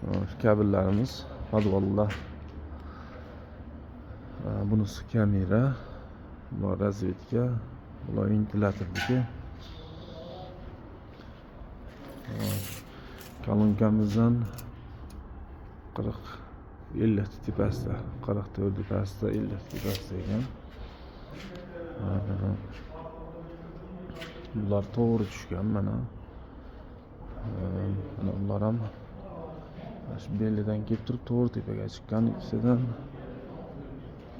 Shu kabellarimiz podvalda. Bunisi kamera, bular razvedka, bular ventilyatorniki. Kolonkamizdan 40-50 tepasida, 44 pastda, 50 tepasida ekan. Bular to'g'ri tushgan mana. Mana ular ham shu belidan kelib turib to'g'ri tepaga chiqqan ikkisidan.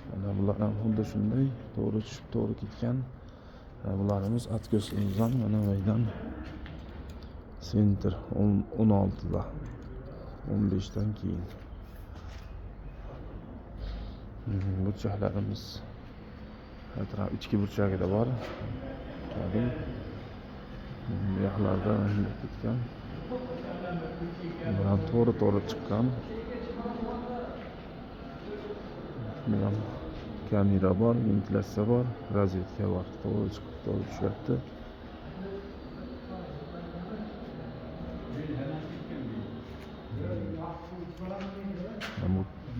Mana bular ham xuddi shunday to'g'ri tushib to'g'ri ketgan. Bularimiz atko'simizdan mana bu yerdan sentr 16da 15 dan keyin. Burchaklarimiz atrof ichki burchagida bor. Kabel. Bu yoqlarda shunday ketgan. Bular to'g'ri to'g'ri chiqqan. Bu ham kamera bor, ventilyatsiya bor, razvedka bor. To'g'ri chiqib, to'g'ri tushyapti.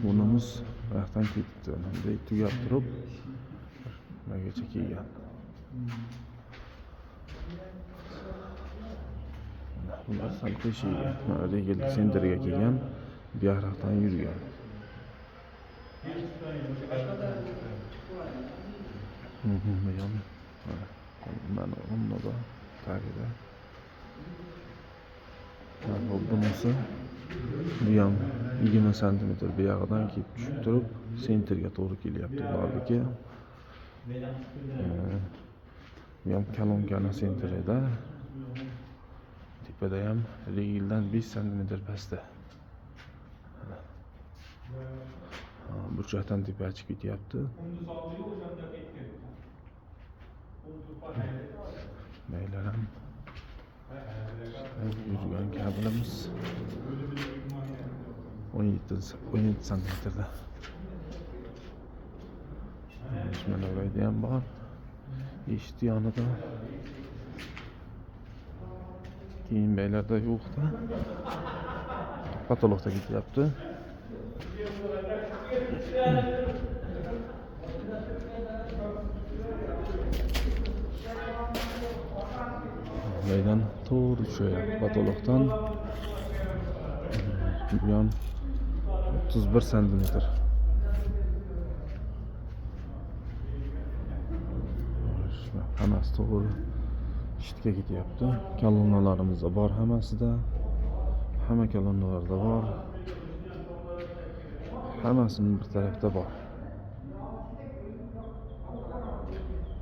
Bunimiz bu yoqdan ketibdi. Bunday tugab turib, bunagacha kelgan. Bular sal qiyshiga, mana regel sentrga kelgan, bu yoqdan yurgan. Bu ham mana o'rnida, tagida. Mana bunisi bu ham 20 santimetr bu yog'idan kelib tushib turib, sentrga to'g'ri kelyapti bularniki. Bu ham kolonkani sentrida. Tepada ham regeldan 5 santimetr pastda. Burchakdan tepaga chiqib ketyapti. Maylar ham yurgan kabelimiz 17 santimetrda. Mana bu yerda ham bor. Eshik yonida. Keyin baylarda yo'qda. Patologda ketyapti. Baydan to'g'ri tushyapti patologdan. Bu ham 31 santimetr. Hammasi to'g'ri shitga ketyapti. Kolonnalarimizda bor hammasida. Hamma kolonnalarda bor. Hammasinin bir tarafda bor.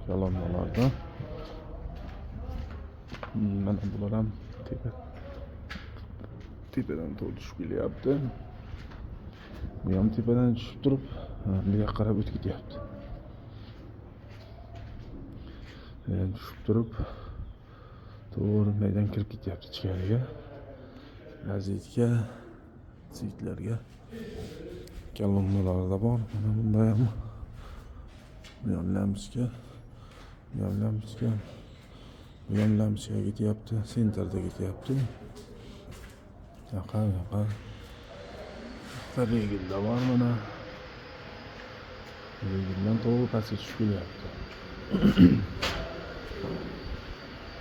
Kolonnalarda. Mana bular ham tepadan to'g'ri tushib kelyapti. Bu ham tepadan tushib turib, bu yoqqa qarab o'tib ketyapti. Tushib turib, to'g'ri maydon kirib ketyapti ichkariga. Razvedka, svitlarga. Kolonnalarda bor. Mana bunda ham. Bu ham lampochka. Bu ham lampochka. Bu ham lampochka ketyapti, sentrda ketyapti. Yoqa, yoqa. Regelda bor mana. Regeldan to'g'ri pastga tushib kelyapti.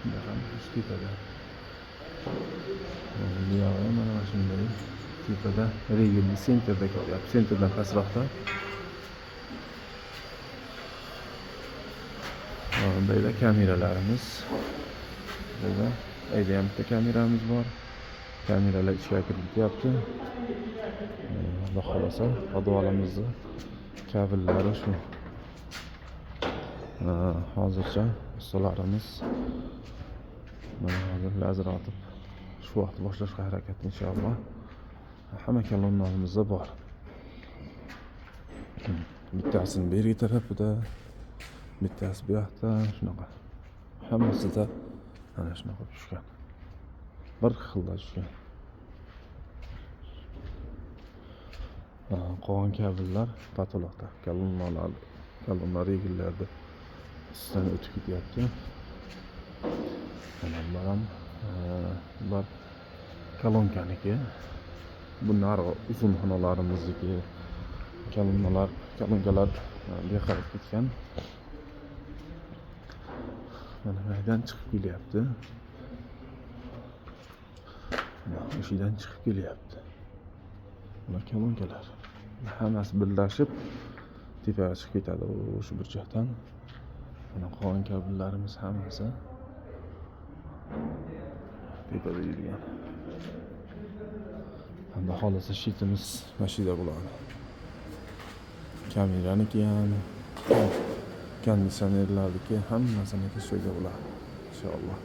Bular ham tepada. Bu yog'i mana shunday tepada regelni sentrda ketyapti. Sentrdan pastroqda. Bu yerda kameralarimiz. Burada ayda ham bitta kameramiz bor. Kameralar ichga kirib ketyapti. Xudo xohlasa podvalimizni kabellari shu. Hozircha ustalarimiz mana hozir lazer otib shu vaqt boshlashga harakat inshaalloh. Hamma kolonnalarimizda bor. Bittasini bergi tarafida, bittasi bu yoqda, shunaqa. Hammasida mana shunaqa tushgan. Bir xilda tushgan. Qolgan kabellar patologda, kolonnalar, kolonna regellarda ustidan o'tib ketyapti. Mana bular ham, bular kolonkaniki. Bu narig'i uzun xonalarimizniki kolonnalar, kolonkalar bu yoqqa ketgan. Mana maydan chiqib kelyapti. Mana o'sha chiqib kelyapti. Bular kolonkalar. Hammasi birlashib tepaga chiqib ketadi o'sha burchakdan. Mana qolgan kabellarimiz hammasi tepada yurgan. Xudo xohlasa, щит imiz mana shu yerda bo'ladi. Kameraniki ham, konditsionerlarniki, hammasiniki shu yerda bo'ladi, inshaalloh.